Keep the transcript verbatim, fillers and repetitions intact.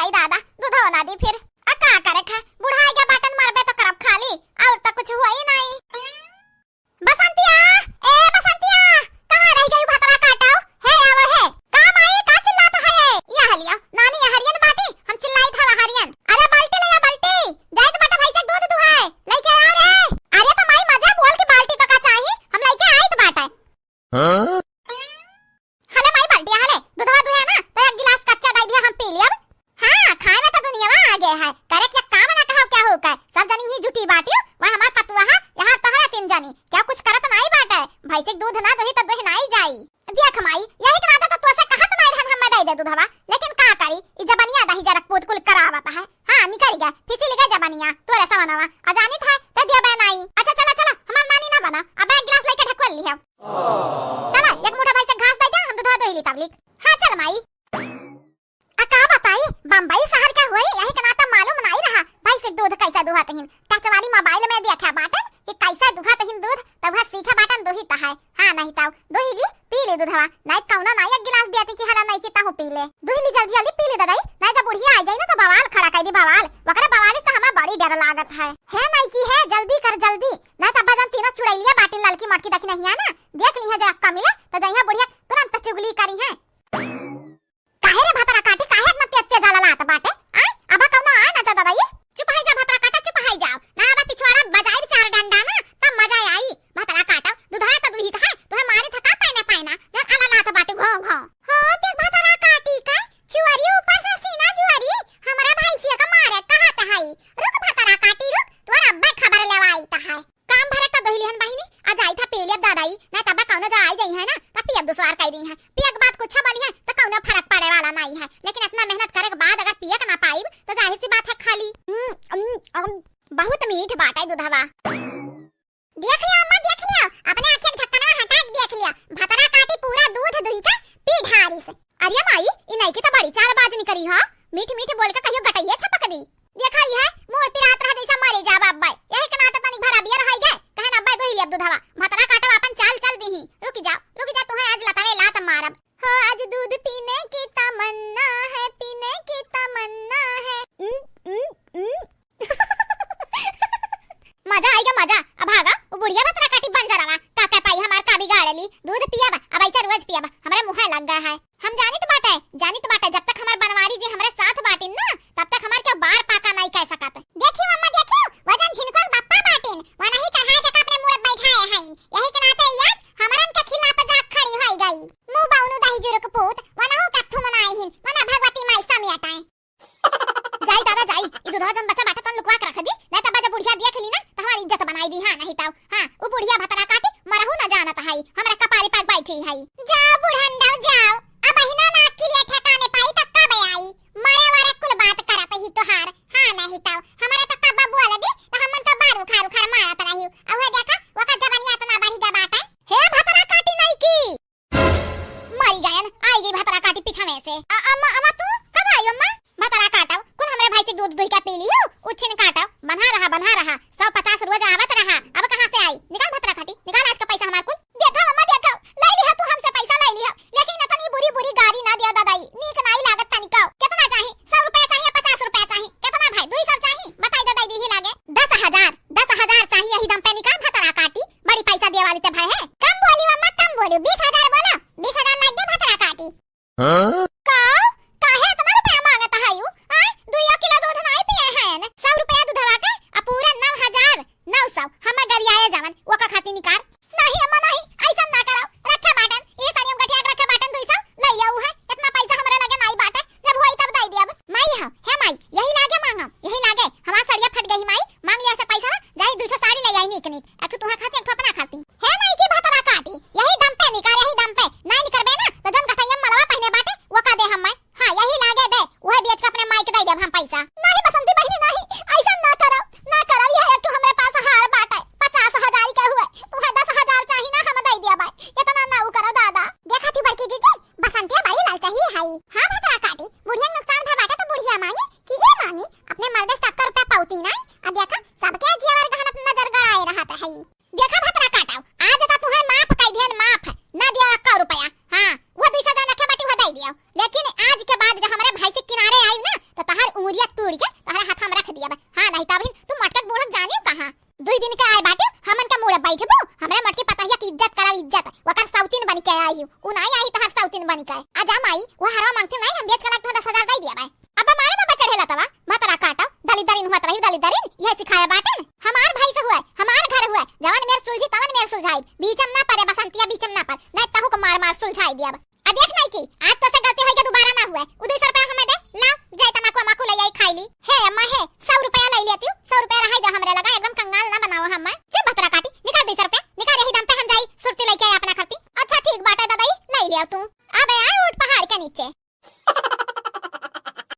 आई दादा, दूधवा ना दी फिर। आ का करे खे, बुढ़ाई के बाटन मरबे तो करब खाली, और तो कुछ हुआ ही नहीं। बसंतिया, ए बसंतिया, कहाँ रह गई भतरा काटो? हे आवा हे। का माई, का चिल्लात है ये? या हलिया, नानी, या हरियन बाटी, हम चिल्लाई था हरियन। अरे बाल्टी ले आ, बाल्टी। जाइत बाटा भैंसे दूध दुहाए, लेके आओ रे। अरे तो माई मजा बोल के बाल्टी तो का चाही, हम लेके आइत बाटा। हाँ? हले माई बाल्टी, हले, दूधवा दुहे ना, तो एक गिलास कच्चा दे दिया, हम पी लियब। हाँ, खाए में तो दुनियावा आगे है, करे के काम ना कहो क्या हो का, सब जनी ही जुटी बाटियो, वह हमार पतुआ है, यहाँ तोहरा तीन जनी, क्या कुछ करत नाई बाटे, भैंसी के दूध ना दुही तो दुह नाई जाई। देख माई, यही के नाते तो तोसे कहत नाई रहन हमें दे दे दूधवा, लेकिन का करी, ई जबनिया दही जरा पूत कुल करावत है। हाँ, निकल गया, फिसिल गया जबनिया, तोरे समनवा, अजानित है, ते दिया बे नाई। अच्छा चला, चला, हमार नानी ना बना, अब एक गिलास लेके ढकवल लिया। चला, एक मुट्ठा भैंसे घास दे दे, हम दूधवा दुही ली तबलिक। हाँ, चल माई। आ का बताई, बम्बई शहर के होई, यही के नाते मालूम नाई रहा, भैंसे दूध कैसे दुहत हिन। टच वाली मोबाइल में देखे बाटन कि कैसे दुहत हिन दूध, तब वह सीखे बाटन दुही त है। हाँ, नहीं ताऊ, दुही ली, पी ली दूधवा, नहीं कौनो नाई एक गिलास दिया कि हला नहीं कि ताहू पी ले। दुही ली जल्दी जल्दी पी ली ददाई, नहीं जब बुढ़िया आ जाई ना तो बवाल खड़ा कर दी बवाल, वकरे बवाल से हमें बड़ी डर लागत है। हे नहीं की है, जल्दी कर जल्दी, नहीं तो बजन तीनों चुड़ैलिया बाटी ललकी मटकी देखी नहीं है ना, देख ली है जब अक्का मिले तो जइहा बुढ़िया तुरंत चुगली करी है। काहे रे भतरा काटी, काहे इतना तेज तेज ललात बाटे? आय, अबा कौनो आ ना जा दवाई। चुप है जा भतरा काटा, चुप है जाओ। ना अबा पिछवाड़ा बजाइब चार डंडा ना, तब मजा आई। भतरा काटा, दुधार त दुहित है, तोहे मारी थका पैना पैना, जन अललात बाटे घो घो। हो देख भतरा काटी का, चुअरी ऊपर से सीना जुअरी, हमरा भैंसिया का मारे कहत है। रुक भतरा काटी रुक, तोर अब्बे खबर लेवाई त है। काम भरे का दोही लिहन बहिनी, आ जाई था पी लेब दादाई, ना तब कौनो जा आई जाई है ना, तब पियब दुसवार कई दी है। पियक बाद कुछ बोली है, तो कौनो फर्क पड़े वाला नहीं है, लेकिन इतना मेहनत करे के बाद अगर पियक ना पाइब, तो जाहिर सी बात है खाली। हम्म, अम, अम, बहुत मीठ बाटे दूधवा। देख लिया अम्मा, देख लिया, अपने आँखें के ढक्कनवा हटा के देख लिया, भतरा काटी पूरा दूध दुही के पी ढारी से। अरे माई, ई नईकी त बड़ी चालबाज निकरी हो, मीठ मीठ बोल के कहियो गटइये छपक दी। देखा ई है, मूड़ पिरात रहा जैसा मरे जाब अब्बे। यही के नाते तनी भरा बियर है गे, कहन अब्बे दुही लेब दूधवा। भतरा काटब आपन चाल चल दीही। रुक जाओ, रुक जा, तुहे आज लतावे लात मारब। हो आज दूध पीने की तमन्ना है, पीने की तमन्ना है। उम, उम, उम। मजा आइगा मजा। अब भागा, वो बुढ़िया भतरा काटी बंजरवा। का कह पाई हमार का बिगाड़ली? दूध पियब, अब ऐसे रोज पियब। हमरे मुँहे लग गया है। हम जानित बाटे, जानित बाटे, जब तक हमार बनवारी जी हमरे साथ बाटिन ना, तब तक हमार केहू बार पाका नाई कह सकत। देखियो अम्मा, देखियो, वजन झिनको के बप्पा बाटिन, वनही चढ़ाए के अपने मूड़ बैठाए हईन। यही के नाते ई आज हमरन के खिलाफ जाग खड़ी होई गई। मुँह बाउनु दही जुरुक पूत, वनहु के थुमनाई हिन, वना भगवती माई समेटाए। जाई दादा जाई, ई दूधवा जौन बचा बाटे तौन लुकवा के रख दी, नहीं तो बजा बुढ़िया देख ली ना, तो हमारी इज्जत बनाई दी। हाँ, नहीं ताऊ, हाँ, उ बुढ़िया भतरा काटी, मरहू न जानत हई, हमरा कपारे पर बैठी हई। जाओ बुढ़ंडव जाओ, अब अहिना नाक के लिए ठिकाने पाई तो कब आई? मरे वरे कुल बात करत ही तोहार। हाँ, नहीं ताऊ, हमरा तो कब बोल दी, तो हमन तो बार उखार उखार मारत रही। अब वो देखा, ओकर जबनिया इतना बढ़ी गया बाटे। हे भतरा काटी नहीं की। मरी गयन, आई गई भतरा काटी पिछवे से। आ, अम्मा, अम्मा तू कब आई अम्मा? भतरा काटव, कुल हमरे भाई से दूध दुही का पी लियो, उछिन काटव, बन्हा रहा, बन्हा रहा, सौ पचास रोज आवत रहा, अब कहाँ से आई? निकाल भतरा काटी, निकाल आज का पैसा हमार कुल। देखा अम्मा, देखा, ले लिहा तू हमसे पैसा, ले लिहा, लेकिन इतनी बुरी बुरी गारी ना दिया दादाई, नीक नाई लागत तनिको। कितना चाही? सौ रुपया चाही या पचास रुपया चाही? कितना भाई, दुई सौ चाही? बताई दादाई, दीही लागे। दस हजार, दस हजार चाही, यही दम पे निकाल भतरा काटी। बड़ी पैसा दिए वाली ते भाई है। कम बोली अम्मा, कम बोली, बीस हजार बोला, बीस हजार लाग गए भतरा काटी। हाँ? का? काहे इतना रुपया मांगत है यू? आय, दुइयो किलो दूध नाई पिए हैं, सौ रुपया दूधवा के, आ पूरा नौ हजार नौ सौ, हम गरियाए जवन, ओका खाती निकार। नहीं अम्मा नहीं, ऐसा ना करो, रखे बाटन, ये साड़ी हम गठिया के रखे बाटन दुई सौ, ले लिया है, इतना पैसा हमरे लगे नाई बाटे, जब होई तब दे दियब। माई हो, हे माई, यही लागे मांगो, यही लागे, हमार सड़िया फट गई माई, मांग लिया से पैसा, जाई दुई सौ साड़ी ले आई नीक नीक, एक ठो तुहे खाती, एक ठो अपना खाती। हे माई की भतरा काटी, यही दम पे निकार, यही दम पे, नाई निकरबे ना, तो जौन गठैया मलवा पहने बाटे, वो का दे हम माई। हाँ, यही लागे दे, वह बेच के अपने माई के दे देब हम पैसा। नहीं बसंती बहिनी, नहीं, ऐसा ना करो, ना करो, यह एक ठो हमरे पास हार बाटे, पचास हजार के हुए, तुहे दस हजार चाही ना, हम दे दिया बाई, इतना ना उ करो दादा। देखा थी बड़की जीजी, बसंतिया बड़ी लालचाही है। हाँ भतरा काटी, बुढ़िया के नुकसान भय बाटे तो बुढ़िया मांगी कि ये मांगी, अपने मर्दे से टक्कर पे पौती नहीं। अब देखा, सबके जियावर गहन अपनी नजर गड़ाए रहत है। देखा भतरा काटाओ, आज तो तुहे माफ कई दिहन, माफ, ना दिया एक्का रुपया। हाँ, वो दुई सौ जौन रखे बाटी, वो दे दिया, लेकिन आज के बाद जब हमरे भाई से किनारे आई ना, तो तहार तू। अब आए ऊँट पहाड़ के नीचे।